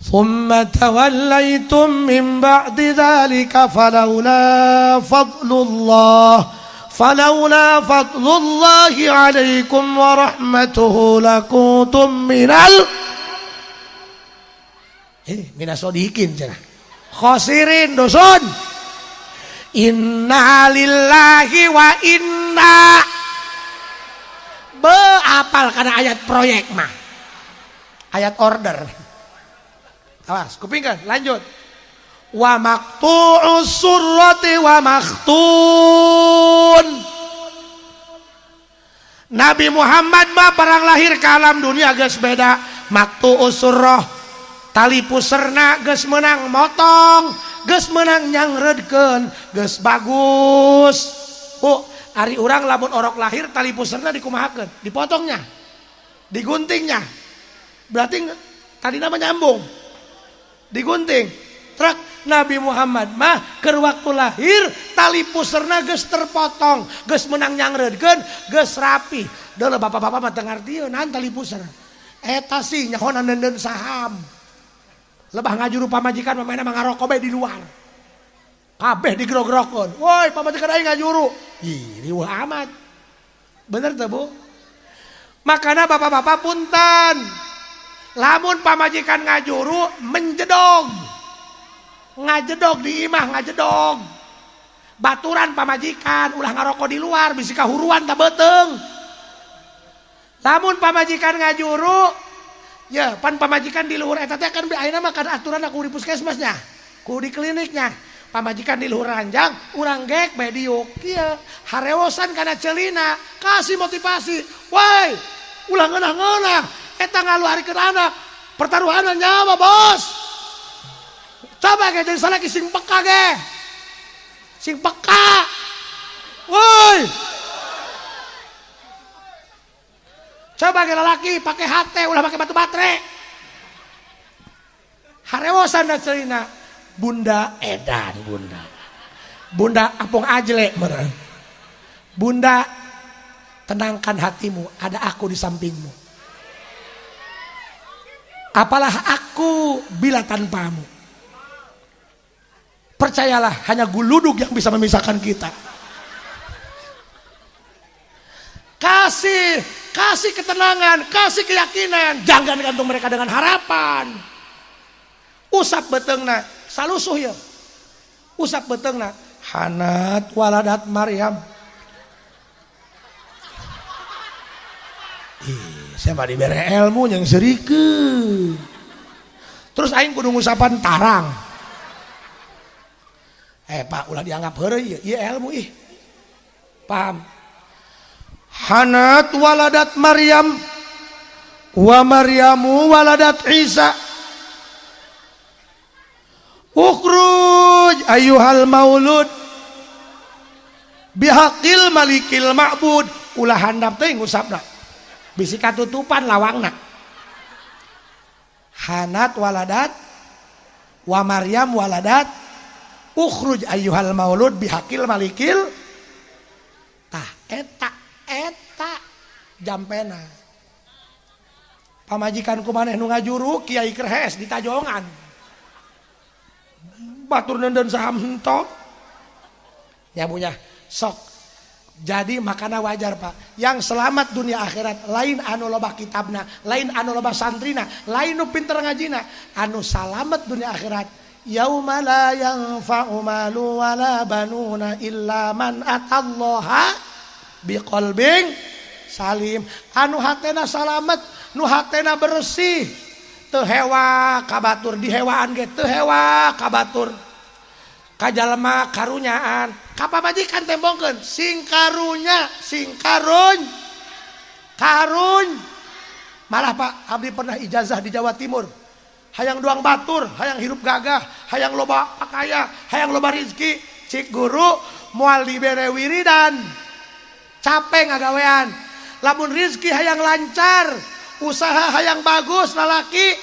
Thumma tawallaitum min ba'di dzalika falaula fadlullah falaula fadlullahi alaikum wa rahmatuhu lakuntum minal minasodikin cenah khosirin dosun. Inna lillahi wa inna be apal karena ayat proyek mah ayat order. Awas kupingkan lanjut. Wa maqtu'us surrati wa makhtun. Nabi Muhammad mah barang lahir ke alam dunia geus beda. Maqtu'us surrah tali puserna geus meunang motong, geus meunang nyangreudkeun, geus bagus. Bu, ari urang lamun orok lahir tali puserna dikumahakeun? Dipotongnya, diguntingnya. Berarti tadi nama nyambung. Digunting. Truk Nabi Muhammad mah keur waktu lahir tali puserna geus terpotong, geus meunang nyangreudkeun, geus rapi. Deuleu bapak-bapak mah teu ngartieun naon tali puser. Eta sih nyahonan neundeun saham. Lebah ngajuru pamajikan mah mainna ngarokok bae di luar. Kabeh digrog-grokeun. Woi, pamajikan aing ngajuru. Ih, riweuh amat. Bener teu, Bu? Makana bapak-bapak punten. Lamun pamajikan ngajuru menjedog. Ngajedog di imah ngajedog. Baturan pamajikan ulah ngarokok di luar bisi kahuruan ta beuteung. Lamun pamajikan ngajuru ya pan pamajikan di luhur eta teh kan ayeuna mah kan aturan aku di puskesmasnya, ku di kliniknya. Pamajikan di luhur ranjang, urang gek bae diuk kieu, harewosan kana ceulina, kasih motivasi. Woi, ulah ngeunah-ngeunah, eta ngaluarkeun anak, pertaruhan nyawa, Bos. Coba ge jadi salaki sing peka ge. Sing peka. Woi. Coba ge lalaki pakai hate ulah pakai batu baterai. Harewosan da ceulina. Bunda edan bunda. Bunda apung ajlek meureun. Bunda tenangkan hatimu, ada aku di sampingmu. Apalah aku bila tanpamu. Percayalah hanya guludug yang bisa memisahkan kita. Kasih, kasih ketenangan, kasih keyakinan. Jangan gantung mereka dengan harapan. Usap beteungna, salusuh ya. Usap beteungna, hanat waladat Maryam. Ih, saya mah dibere ilmu yang serikeun. Terus aing kudu ngusapan tarang. Pak, ulah dianggap heureuy ieu, ieu ilmu ih. Paham? Hanat waladat Maryam wa Maryamu waladat Isa. Ukhruj ayyuhal maulud bihaqil malikil ma'bud. Ulah handap teh ngusapna. Bisi katutupan lawangna. Hanat waladat wa Maryam waladat ukhruj ayyuhal maulud bihaqil malikil. Tah eta eta jampena. Pamajikan ku maneh nu ngajuru kiai kerhes di tajongan. Batur neundeun saham hentong. Ya punya sok. Jadi makana wajar Pak, yang selamat dunia akhirat lain anu loba kitabna, lain anu loba santrina, lain nu pinter ngajina, anu salamet dunia akhirat. Yauma la yanfa'u malu wala banuna illa man atallaha biqalbin salim. Anu hatena salamet, nu hatena bersih, teu hewa kabatur dihewaan ge teu hewa kabatur. Kajalma karunyaan, ka pamajikan tembongkeun sing karunya, sing karun. Karun. Malah Pak, abdi pernah ijazah di Jawa Timur. Hayang duang batur, hayang hirup gagah, hayang loba pakaya, hayang loba rizki. Cik guru moal dibere wiridan. Capek ngagawean. Lamun rizki hayang lancar, Usaha hayang bagus lalaki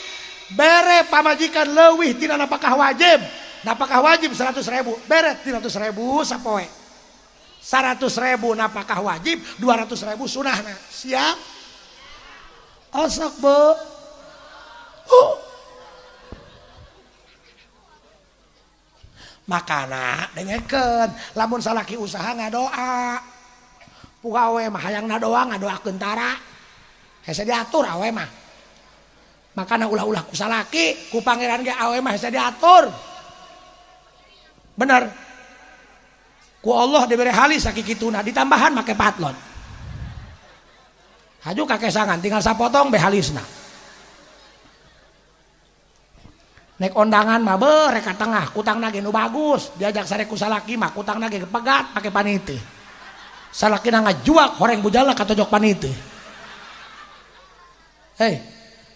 bere pamajikan leuwih tina napakah wajib. Napakah wajib 100.000, bere 300.000 sapoe. 100.000 napakah wajib, 200.000 sunahna. Siap? Osok bu. Makana dengekeun lamun salaki usaha ngadoa. Pugawe mah hayang ngadoa ngadoakeun tara. Hese diatur awe mah. Makana ulah-ulah ku salaki, ku pangeran ge awe mah hese diatur. Bener. Ku Allah dibere halis sakikituna ditambahan make patlon. Haju kakesangan tinggal sapotong be halisna. Nek ondangan mah beuh rek ka tengah, kutangna ge nu bagus, diajak sare ku salaki mah kutangna ge pegat make paniti. Salakina ngajuak horeng bujala katojok paniti. Hei,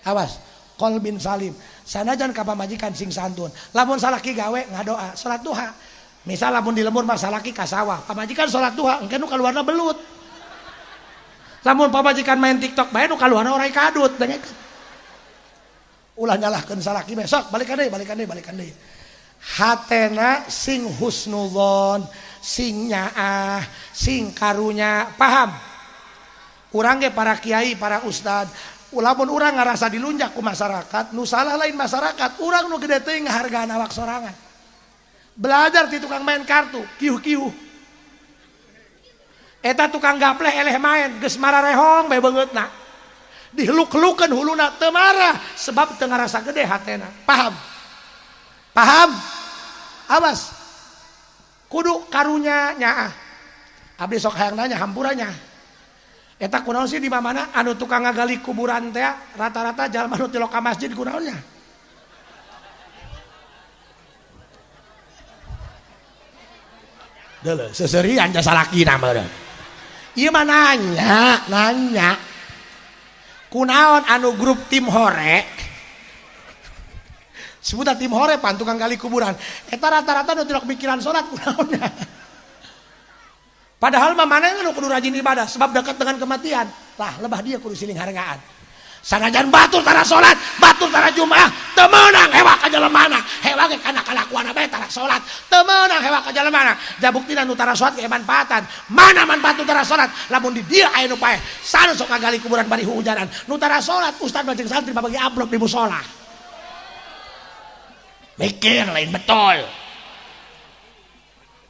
awas, qalbin salim. Sanajan ka pamajikan sing santun. Lamun salaki gawe ngadoa salat duha. Misal lamun di lembur mah salaki ka sawah, pamajikan salat duha engke nu kaluarna belut. Lamun pamajikan main TikTok bae nu kaluarna orai kadut dengekeun. Ulah nyalahkeun salaki besok balikan deui balikan deui balikan deui. Hatena sing husnudzon, sing nyaah, sing karunya, paham? Urang ge para kiai, para ustad, lamun urang ngarasa dilunjak ku masyarakat, nu salah lain masyarakat, urang nu gede teuing ngahargaan awak sorangan. Belajar ti tukang main kartu, kiuh-kiuh. Eta tukang gapleh eleh main, geus mararehong bae beungeutna. Diheluk-helukeun huluna teu marah sebab teu ngarasa gede hatena. Paham? Paham? Awas. Kudu karunya nyaah. Abdi sok hayang nanya hampuranya. Eta kunaon sih di mana anu tukang ngagali kuburan teh rata-rata jalma nu tilok ka masjid kunaonnya? Deuleu seuseurian jasa salakina meureun. Ieu mah nanya, nanya. Kunaon anu grup tim hore sebutan tim hore pan tukang gali kuburan eta rata-rata nu tilok mikiran salat kunaonnya. Padahal mah manehna nu kudu rajin ibadah sebab dekat dengan kematian. Lah lebah dia kudu siling hargaan. Sanajan batur tara salat, batur tara Jumaah, teu meunang hewa ka jelemana, hewa ge kana kalakuan bae tara salat, teu meunang hewa ka jelemana. Jabuktina nu tara salat ge manfaatan. Mana manfaat nu tara salat? Lamun di dieu aya nu paeh, sanu sok ngagali kuburan bari hujanan. Nu tara salat ustad mah jeung santri bagi amplop di musala. Mikir lain betul.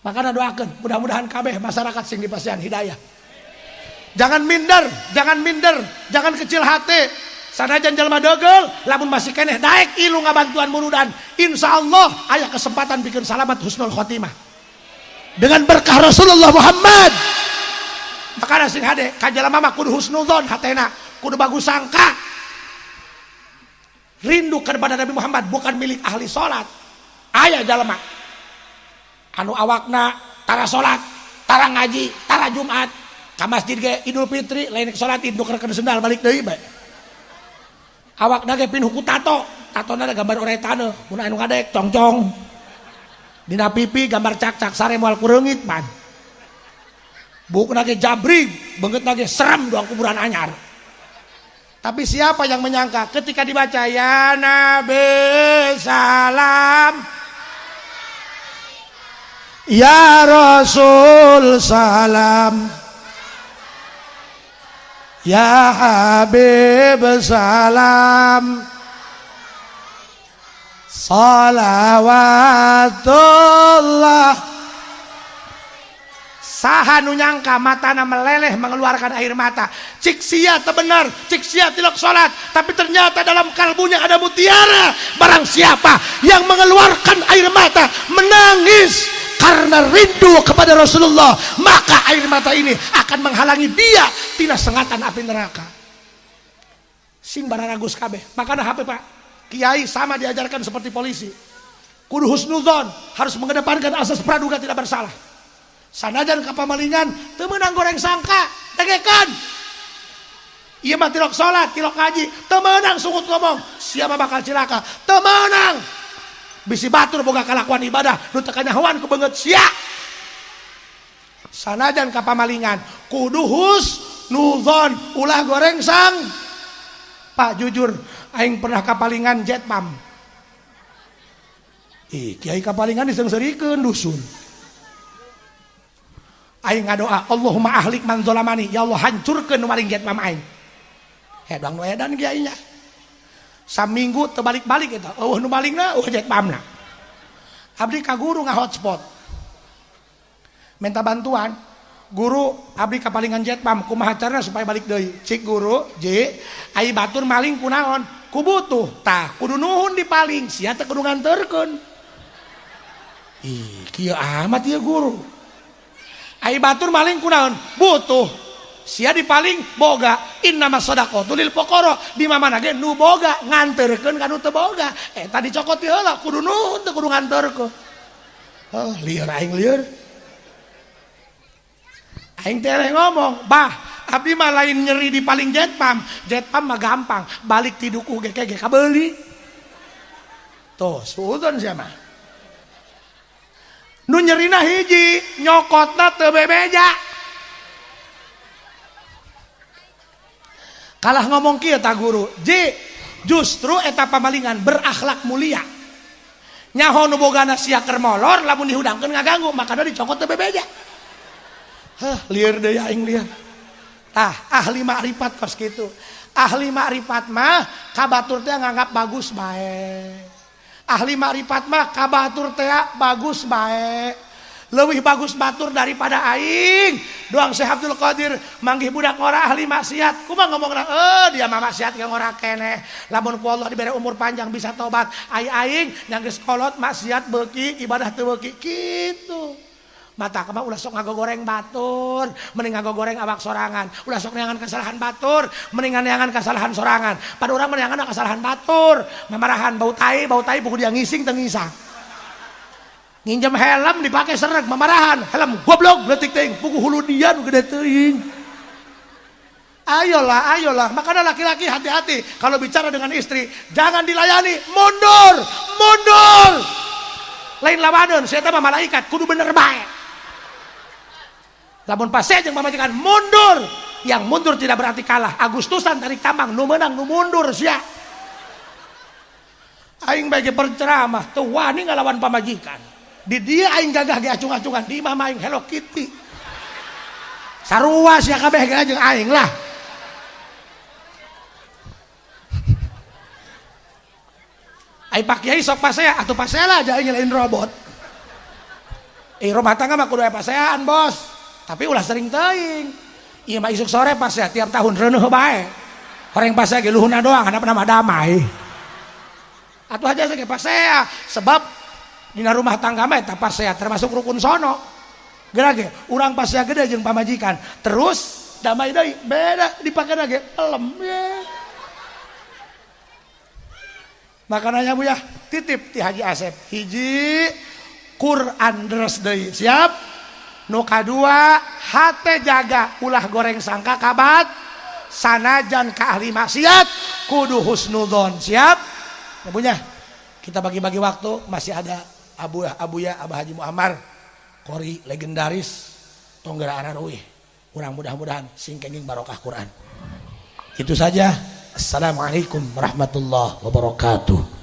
Makana doakeun mudah-mudahan kabeh masyarakat sing dipasihan hidayah. Jangan minder, jangan minder, jangan kecil hati. Sanajan jalma degel, lamun masih keneh daek ilu ngabantuan murudan. Insyaallah aya kesempatan bikin salamat husnul khotimah. Dengan berkah Rasulullah Muhammad. Makana sing hade ka jalma mah kudu husnudzon hatena, kudu bagus sangka. Rindu kepada Nabi Muhammad bukan milik ahli salat. Aya jalma anu awakna tara salat, tara ngaji, tara Jumat. Ka masjid ge Idul Fitri lain salat Id nukerkeun sendal balik deui bae. Awakna ge pinuh ku tato, tatona gambar orai taneuh, mun anu ngadek congcong. Dina pipi gambar cak-cak sare moal kureungit pan. Buukna ge jabrig, beungeutna ge serem doang kuburan anyar. Tapi siapa yang menyangka ketika dibaca ya Nabi salam, ya Rasul salam, ya Habib salam, salawatullah. Saha nu nyangka matana meleleh mengeluarkan air mata. Cik sia teu bener, cik sia tilok salat, tapi ternyata dalam kalbunya ada mutiara. Barang siapa yang mengeluarkan air mata menangis karena rindu kepada Rasulullah, maka air mata ini akan menghalangi dia tina sengatan api neraka. Sing bararagus kabeh. Makana HP Pak, kiai sama diajarkan seperti polisi. Kudu husnudzon, harus mengedepankan asas praduga tidak bersalah. Sanajan ka pamalingan teu meunang goreng sangka, dengekeun. Ieu mah tilok salat, tilok ngaji, teu meunang sungut ngomong, siapa bakal cilaka, teu meunang. Bisi batur boga kalakuan ibadah nu teu kanyahoan ku beungeut sia. Sanajan ka pamalingan kudu husnudzon, ulah goreng sang. Pak jujur aing pernah kapalingan jet pam. Ih, kiai kapalingan diseungseurikeun dusun. Aing ngadoa, Allahumma ahlik man zalamani, ya Allah hancurkeun nu maling jet pam aing. Hedang nu edan kiainya. Saminggu terbalik-balik eta, eueuh nu malingna, eueuh jet pamna. Abdi ka guru nga-hotspot. Minta bantuan. Guru abdi kapalingan jet pam, kumaha carana supaya balik deui? Cik guru, ji, ai batur maling kunaon? Ku butuh. Tah, kudu nuhun dipaling, sia teh kudu nganterkeun. Ih, kieu amat ieu guru. Ai batur maling kunaon? Butuh. Sia dipaling boga. Innama shadaqatu lil fuqara. Di mana ge nu boga nganterkeun ka nu teu boga. Eta dicokot ti heula, kudu nuhun teu kudu nganterkeun. Heuh, lieur aing lieur. Aing teh ngomong, bah, abdi mah lain nyeri di paling jet pam mah gampang, balik ti dukuh ge ge kabeuli. Tuh, suudzon sia mah. Nu nyerina hiji, nyokotna teu bebeja. Kalah ngomong kieu ta guru, ji, justru eta pamalingan berakhlak mulia. Nyaho nu bogana sia keur molor lamun dihudangkeun ngaganggu, makana dicokot teu bebeja. Hah, lieur deui aing lieur. Tah, ahli makrifat kos kitu. Ahli makrifat mah ka batur teh nganggap bagus bae. Ahli makrifat mah ka batur teh bagus bae. Leuwih bagus batur daripada aing. Doang Syekh Abdul Qadir manggih budak ngora ahli maksiat. Kumaha ngomongna? Dia mah maksiat ge ngora keneh. Lamun ku Allah dibere umur panjang bisa tobat. Ai aing nya geus kolot maksiat beuki, ibadah teu beuki kitu. Mata kemah ulah sok ngagogoreng batur, mending ngagogoreng awak sorangan. Ulah sok neangan kesalahan batur, mending neangan kesalahan sorangan. Pada orang neangan kesalahan batur, mamarahan bau tai buku dia ngising teu ngisang. Nginjem helm dipakai sereg mamarahan, helm goblok leutik teuing, buku hulu dia nu gede teuing. Ayolah, ayolah. Makanya laki-laki hati-hati kalau bicara dengan istri, jangan dilayani, mundur, mundur. Lain lawaneun, saya mah malaikat, kudu bener bae. Lamun pasea jeung pamajikan mundur, yang mundur tidak berarti kalah. Agustusan tarik tambang, nu menang nu mundur sia. Aing bae berceramah teu wani ngalawan pamajikan. Di dia aing gagah ge acung-acungan, di imah mah aing Hello Kitty. Sarua sia kabeh ge jeung aing lah. Ai Pak Kiai sok pasea atuh pasea lah aja aing lain robot. Rumah tangga mah kudu aya paseaan, Bos. Tapi ulah sering teuing. Ieu mah isuk sore pasea tiap tahun reuneuh bae. Horeng pasea ge luhuna doang, handapna mah damai. Atuh aja ge pasea sebab dina rumah tangga mah eta pasea termasuk rukun sono. Geura ge urang pasea gede jeung pamajikan, terus damai deui, beda dipakena ge pelem ye. Makananya Bu ya, titip ti Haji Asep. Hiji Quran deres deui, siap? Nu kadua hate jaga ulah goreng sangka kabat sanajan ka ahli maksiat kudu husnudzon, siap? Ya punya. Kita bagi-bagi waktu, masih ada Abu Abuya Abah Haji Muammar Qori legendaris Tonggera Araruih. Urang mudah-mudahan sing kenging barokah Quran. Itu saja. Assalamualaikum warahmatullahi wabarakatuh.